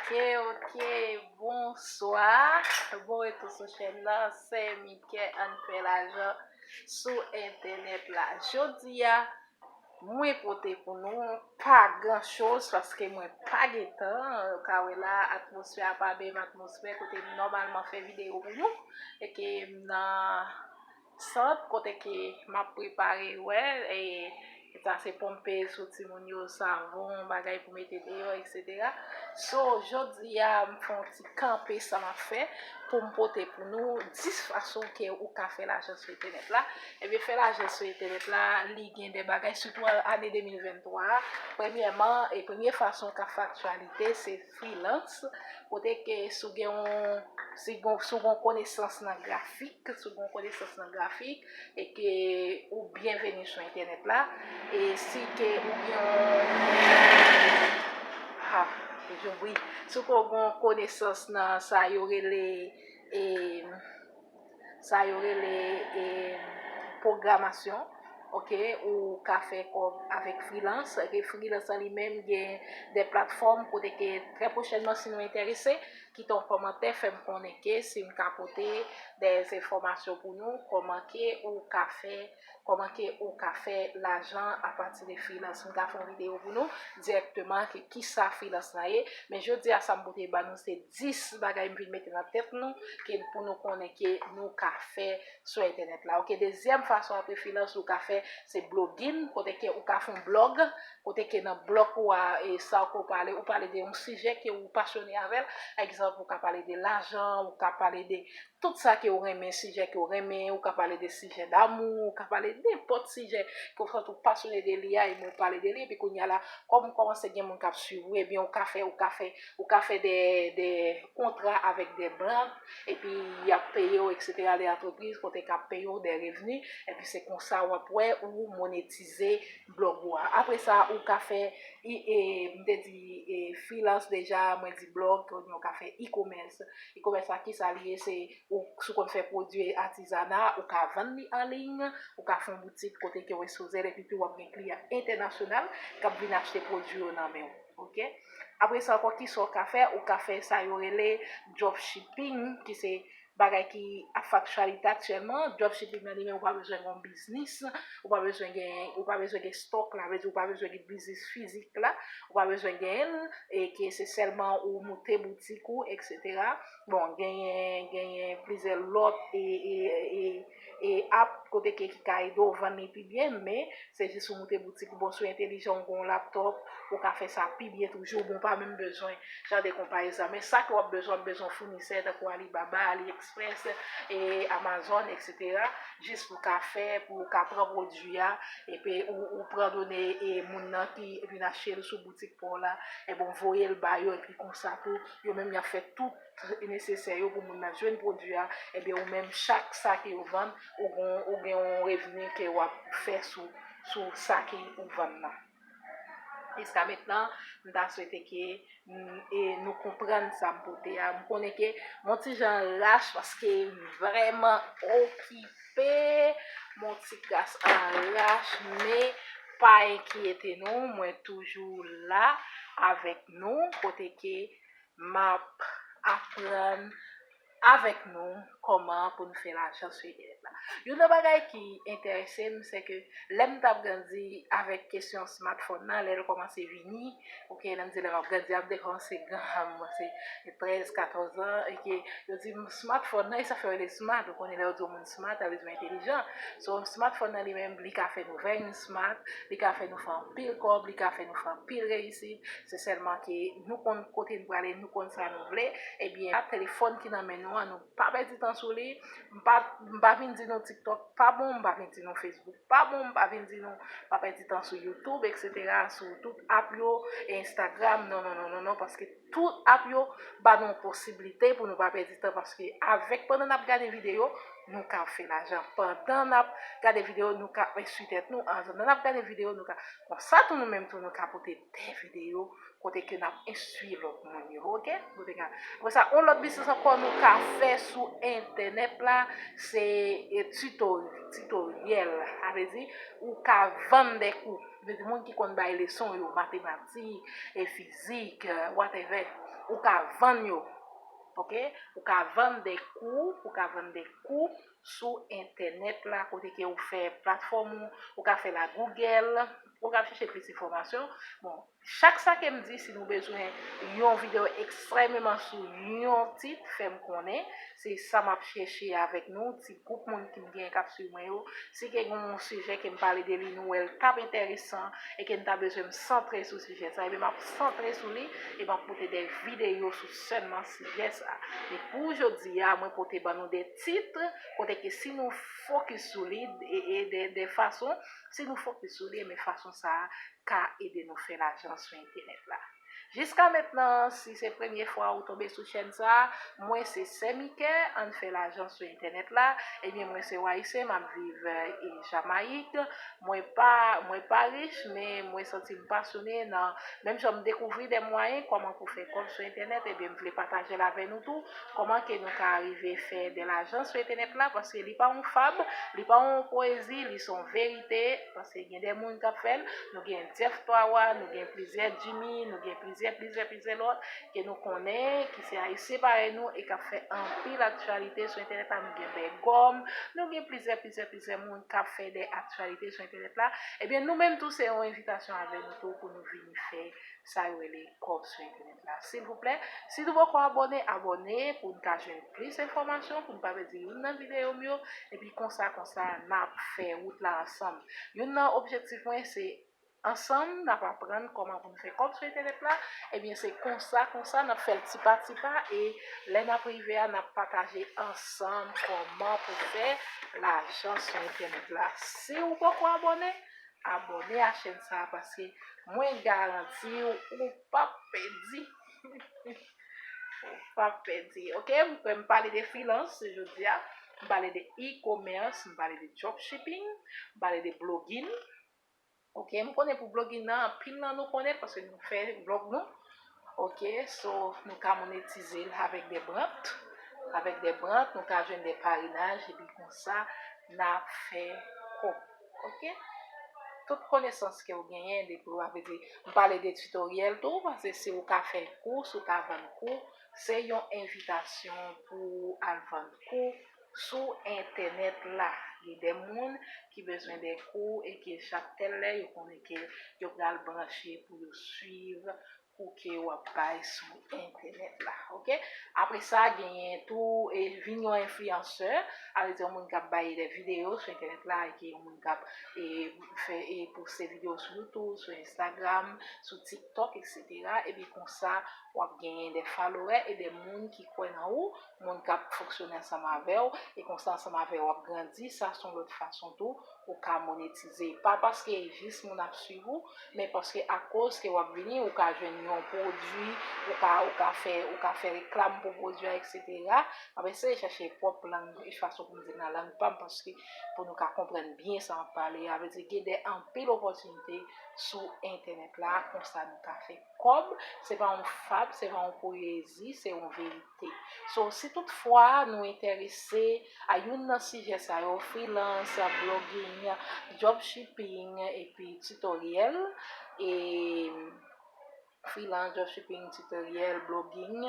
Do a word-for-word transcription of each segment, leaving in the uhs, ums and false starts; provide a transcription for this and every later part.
Ok, ok, bonswa. Bon retou sou chèn nan, sè Mikè, ann fè lajan sou entènèt la. Jodi a, mwen pote pou nou pa gran choz paske mwen pa gen tan. Ou ka wè la, atmosfè a pa menm atmosfè kote m nòmalman fè videyo pou nou. E ke m nan sant kote ke m ap prepare, wè, e sa se ponpe sou timoun yo, savon, bagay pou mete deyò, etsetera. So, jodi a, m fè yon ti kanpe sa m ap fè pou m pote pou nou dis fason ke ou ka fè lajan sou entènèt la. Ebyen, fè lajan sou entènèt la, li gen de bagay, sitou an ane de mil venntwa a. Premyèman, e premye fason k ap fè aktyalite, se freelance, kote ke si w gen yon, si gon, si w gon konesans nan grafik, si w gon konesans nan grafik, e ke ou byenveni sou entènèt la, e si ke ou gen yon, ha, toujou bri, si w gon konesans nan sa yo rele, e, sa yo rele, e, pwogramasyon, ok, ou ka fè kòb avèk freelance, ke freelance an li menm gen de platfòm kote ke trè pwochènman, si nou enterese, kite yon kòmantè, fè m konnen ke si m ka pote de enfòmasyon pou nou, kòman ke ou ka fè, kòman ke ou ka fè lajan apati de freelance. M ka fè yon videyo pou nou dirèkteman ke kisa freelance la ye. Men jodi a, sa m pote ba nou, se dis bagay m vin mete nan tèt nou, ke pou nou konnen ke nou ka fè sou entènèt la. Ok, dezyèm fason apre freelance ou ka fè, se blogging, kote ke ou ka fè yon blog, kote ke nan blog ou a, e sa ke ou pale, ou pale de yon sijè ke ou pasyone avè l. Egzanp, ou ka pale de lajan, ou ka pale de tout sa ke ou renmen, sijè ke ou renmen, ou ka pale de sijè damou, ou ka pale de nenpòt sijè ke ou santi ou pasyone de li a, e mwen pale de li, epi kounye a la, kòm ou kòmanse gen moun k ap swiv ou, ebyen, ou ka fè, ou ka fè, ou ka fè de, de kontra avèk de brand, epi y ap peye w, etsetera, de antrepriz, kote k ap peye w de revni, epi se konsa w ap wè ou monetize blog ou a. Apre sa, ou ka fè, i- e, m te di, e, freelance deja, mwen di blog, kounye a ou ka fè e-commerce. E-commerce la, kisa li ye? Se ou, si w konn fè pwodui atizana, ou ka vann li an liy, ou ka fè yon boutik kote ke w ekspoze l, epi tou w ap gen kliyan entènasyonal k ap vin achte pwodui yo nan men w. Ok? Apre sa ankò, kisa w ka fè? Ou ka fè sa yo rele dropshipping, ki se bagay ki ap fè aktyalite aktyèlman. Dropshipping nan li menm, ou pa bezwen gen yon biznis, ou pa bezwen gen, ou pa bezwen gen stòk la, vle di ou pa bezwen gen biznis fizik la, ou pa bezwen gen l, e ke se sèlman ou moute boutik ou, etsetera. Bon, genyen, genyen plizyè lòt e, e, e, e app kote ke ki ka ede w vann li pi byen, men se jis ou moute boutik ou. Bon, si w entelijan, ou gen yon laptop, ou ka fè sa pi byen toujou. Bon, ou pa menm bezwen jan de konpayi sa. Men sa ke w ap bezwen, w ap bezwen founisè tankou Alibaba, AliExpress, e Amazon, etsetera. Jis pou w ka fè, pou w ka pran pwodui a, epi ou, ou pran done e moun nan ki vin achte l sou boutik pa w la, ebyen, w voye l ba yo, epi konsa tou, yo menm y ap fè tout nesesè yo pou moun nan jwenn pwodui a, ebyen, ou menm, chak sa ke ou vann, ou gon, ou gen yon revni ke w ap fè sou, sou sa ke ou vann nan. Jiska mentnan, m ta swete ke, mm, e nou konprann sa m pote a. M konnen ke m on ti jan rach paske m vrèman okipe, m on ti kras an rach, men pa enkyete nou, mwen toujou la avèk nou, kote ke m ap aprann avèk nou kòman pou n fè lajan sou entènèt la. Youn nan bagay ki enterese m, se ke lè m t ap grandi avèk kesyon smartphone nan, lè l kòmanse vini, ok, lè m di lè m ap grandi, ap dekòmanse gran, m se trèz, katòz an, e ke yo di m smartphone nan, e sa fè yo rele smart, ou konnen lè yo di yon moun smart, sa vle di yon entelijan. So, smartphone nan li menm, li ka fè nou vin smart, li ka fè nou fè anpil kòb, li ka fè nou fè anpil reyisit. Se sèlman ke nou konn kote n prale, nou konn sa nou vle. Ebyen, telefòn ki nan men nou an, nou pa pèdi tan sou li. M pa, m pa vin di nou TikTok pa bon, m pa vin di nou Facebook pa bon, m pa vin di nou pa pèdi tan sou YouTube, etsetera, sou tout app yo, e Instagram, non, non, non, non, non, paske tout app yo ba nou posiblite pou nou pa pèdi tan, paske avèk, pandan n ap gade videyo, nou ka fè lajan. Pandan n ap gade videyo, nou ka enstwi tèt nou. Pandan n ap gade videyo, nou ka, konsa tou nou menm tou, nou ka pote de videyo kote ke n ap enstwi lòt moun yo, ok? Kote ka. Apre sa, yon lòt biznis ankò nou ka fè sou entènèt la, se, e, tito-, titoryèl. Sa vle di, ou ka vann de kou. Vle di, moun ki konn bay leson yo, matematik, e fizik, e, whatever. ou ka vann yo. Ok? Ou ka vann de kou, ou ka vann de kou sou entènèt la, kote ke ou fè platfòm ou, ou ka fè la Google, ou ka chèche plis enfòmasyon. Bon, chak sa ke m di, si nou bezwen yon videyo ekstrèmeman sou yon tit, fè m konnen. Se sa m ap chèche avèk nou, ti gwoup moun ki m gen k ap swiv mwen yo. Si ke gen yon sijè ke m pale de li, nou wè l t ap enteresan e ke n ta bezwen m santre sou sijè sa, ebyen m ap santre sou li e m ap pote de videyo sou sèlman sijè sa. Men pou jodi a, mwen pote ban nou de tit kote ke si nou fokis sou li e, e de, de fason, si nou fokis sou li, men fason sa a ka ede nou fè lajan sou entènèt la. Jiska mentnan, si se premye fwa ou tonbe sou chèn sa a, mwen se Sè Mikè, ann fè lajan sou entènèt la. Ebyen, mwen se yon Ayisyen, m ap viv, e, Jamayik. Mwen pa, mwen pa rich, men mwen santi m pasyone nan, menm jan m dekouvri de mwayen kòman pou fè kòb sou entènèt, ebyen, m vle pataje l avè nou tou, kòman ke nou ka rive fè de lajan sou entènèt la, paske li pa yon fab, li pa yon poezi, li se yon verite, paske gen de moun k ap fè l, nou gen Jeff Twawa, nou gen plizyè Jimmy, nou gen plizyè, plizyè, plizyè lòt ke nou konnen, ki se Ayisyen parèy nou e k ap fè anpil aktyalite sou entènèt la. Nou gen Bègòm, nou gen plizyè, plizyè, plizyè moun k ap fè de aktyalite sou entènèt la. Ebyen, nou menm tou, se yon envitasyon avè nou tou pou nou vini fè sa yo rele kòb sou entènèt la. Silvouplè, si nou poko abòne, abòne pou n ka jwenn plis enfòmasyon, pou n pa pèdi youn nan videyo m yo. Epi konsa, konsa, n ap fè wout la ansanm. Youn nan objektif mwen, se ansanm, n ap aprann kòman pou n fè kòb sou entènèt la. Ebyen, se konsa, konsa, n ap fè l ti pa ti pa. E lè n ap rive a, n ap pataje ansanm kòman pou fè lajan sou entènèt la. Si w poko abòne, abòne a chèn sa a, paske mwen garanti w, ou p ap pèdi. Ou p ap pèdi. Ok, m, m pale de freelance jodi a, m pale de e-commerce, m pale de dropshipping, m pale de blogging. Ok, m konnen pou blogging nan, anpil nan nou konnen l paske nou fè blòg nou. Ok, so nou ka monetize l avèk de brand. Avèk de brand, nou ka jwenn de parenaj, epi konsa, n ap fè kòb. Ok? Tout konesans ke w genyen, depi w ap di, m pale de tutoriel tou, paske si w ka fè kou, si w ka vann kou, se yon envitasyon pou w al vann kou sou entènèt la. Gen de moun ki bezwen de kou e ke chak tèl lè yo konnen ke yo pral branche pou yo swiv kou ke w ap bay sou entènèt la. Ok? Apre sa, genyen tou, e, vin yon enfliyansè, sa vle di yon moun k ap bay de videyo sou entènèt la, e ke yon moun k ap, e, fè, e, poste videyo sou YouTube, sou Instagram, sou TikTok, et cetera. Epi konsa, w ap genyen de follower e de moun ki kwè nan ou, moun k ap fonksyone ansanm avè w, e konsa ansanm avè w w ap grandi. Sa se yon lòt fason tou ou ka monetize. Pa paske jis moun ap swiv ou, men paske akoz ke w ap vini, ou ka jwenn yon pwodui, ou ka, ou ka fè, ou ka fè reklam pou pwodui a, et cetera. Apre se chèche pwòp lang, fason pou m di l nan lang pa m, paske pou nou ka konprann byen sa m ap pale a, vle di gen de anpil opòtinite sou entènèt la, konsa nou ka fè kòb, se pa yon fab, se pa yon poezi, se yon verite. So, si toutfwa nou enterese a youn nan sijè sa yo, freelance, blogging, dropshipping, epi tutoriel, e freelance, dropshipping, tutoriel, blogging,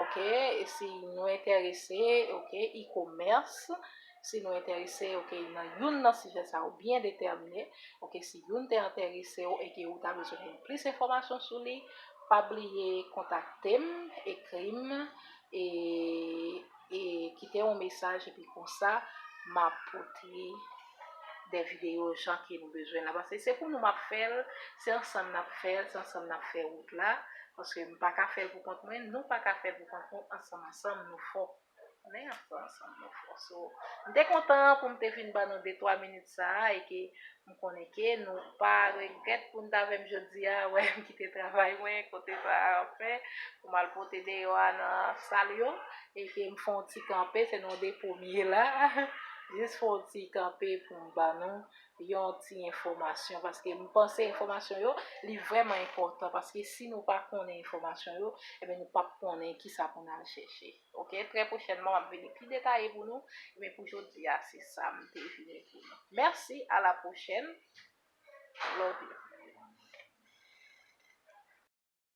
ok, e si nou enterese, ok, e-commerce, si nou enterese, ok, nan youn nan sijè sa yo byen detèmine, ok, si youn te enterese w e ke ou ta bezwen jwenn plis enfòmasyon sou li, pa bliye kontakte m, ekri m, e, e kite yon mesaj, epi konsa, m ap pote de videyo jan ke nou bezwen la. Paske se pou nou m ap fè l, se ansanm n ap fè l, se ansanm n ap fè wout la. Paske m pa ka fè l pou kont mwen, nou pa ka fè l pou kont nou, ansanm, ansanm, nou fò. Konnen ansanm, ansanm nou fò. So, m te kontan pou m te vin ban nou de twa minit sa a, e ke m konnen ke nou pa regrèt pou n t avè m jodi a, wè, m kite travay mwen, kote sa a, anfen, pou m al pote deyò a nan sal yo, e ke m fè yon ti kanpe, se nou de premye la, jis fè yon ti kanpe pou m ban nou yon ti enfòmasyon, paske m panse enfòmasyon yo, li vrèman enpòtan, paske si nou pa konnen enfòmasyon yo, ebyen nou p ap konnen kisa pou n al chèche. Ok, trè pwochènman, m ap vini pi detaye pou nou, men pou jodi a, se sa m te vini pou nou. Mèsi, a la pwochèn. Love you.